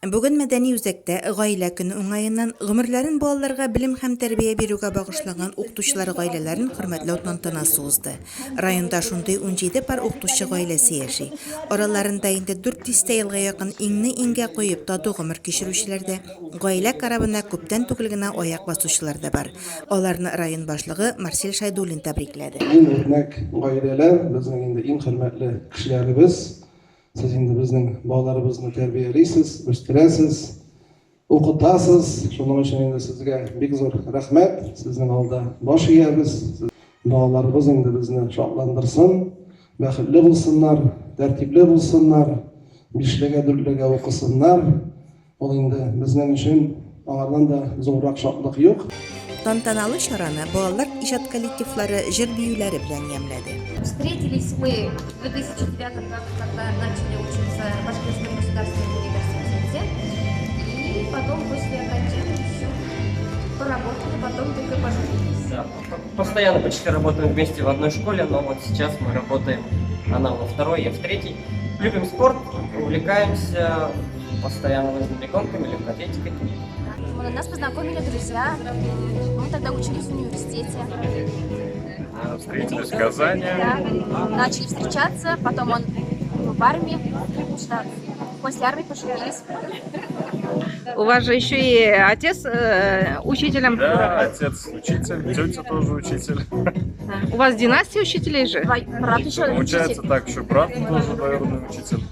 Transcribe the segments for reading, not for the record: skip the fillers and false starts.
Бүген мәдәни үзәктә Гаилә көне уңаеннан гомерләрен балаларга белем һәм тәрбия бирүгә багышлаган укытучылар гаиләләрен хөрмәтләү тантанасы узды. Районда шундый 17 пар укытучы гаиләсе яши. Араларында инде дүрт дистә елга якын иңне-иңгә куеп тату гомер кичерүчеләр дә, гаилә корабына күптән түгел генә аяк басучылар да бар. Аларны район башлыгы Марсель Шәйдуллин тәбрикләде. Иң үрнәк гаиләләр, безнең инде иң хөрмәтле кешеләребез. Сез инде безнең балаларыбызны тәрбиялисез, үстерәсез, укытасыз. Шуның өчен инде сезгә бик зур рәхмәт. Сезнең алда баш иябез. Балаларыбыз инде безне шатландырсын, бәхетле булсыннар, тәртипле булсыннар, бишлегә, дүртлегә укысыннар. Ул инде безнең өчен аңардан да зуррак шатлык юк. Тантаналы чараны балалар иҗат коллективлары җыр-биюләре белән ямьләде. Встретились мы в 2009 году, когда начали учиться в Башкирском государственном университете. И потом после окончания еще поработали, потом только поженились. Да, постоянно почти работаем вместе в одной школе, но вот сейчас мы работаем, она во второй, я в третьей. Любим спорт, увлекаемся постоянно лыжными гонками, легкоатлетикой. Нас познакомили друзья. Мы тогда учились в университете. Встретились в Казани. Да, начали встречаться, потом он в армии. Что после армии поженились. У вас же еще и отец учителем. Да, отец учитель, тетя тоже учитель. У вас династия учителей же? Брат еще Получается учитель. так, еще брат тоже двоюродный учитель.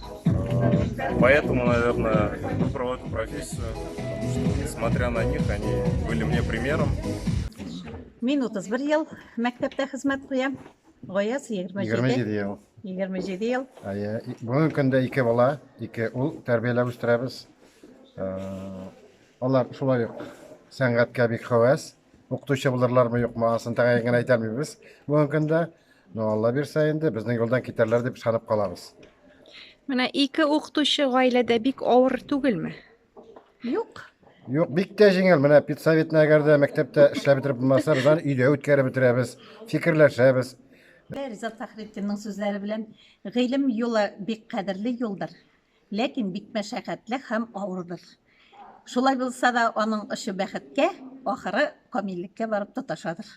Поэтому, наверное, выбрал эту профессию, потому что, несмотря на них, они были мне примером. Мин 31 ел мәктәптә хезмәт куям. Гаяз 27. 27 ел. 27 ел. Әйе, бүгенге көндә ике бала, ике ул тәрбияләп үстерәбез. Алар шулай ук сәнгатькә бик һәвәс. Укытучы булырлармы, юкмы, анысын тәгаен генә әйтә алмыйбыз бүгенге көндә. Но Алла бирсә инде, безнең юлдан китәрләр дип ышанып калабыз. Менә ике укытучы гаиләдә бик авыр түгелме? Юк. Юк, бик тә җиңел. Менә педсоветны әгәр дә мәктәптә эшләп бетереп булмаса, без аны өйдә үткәреп бетерәбез, фикерләшәбез. Ризат Фәхретдинның сүзләре белән, гыйлем юлы бик кадерле юлдыр, ләкин бик мәшәкатьле һәм авырдыр. Шулай булса да, аның очы бәхеткә, ахыры камиллеккә барып тоташадыр.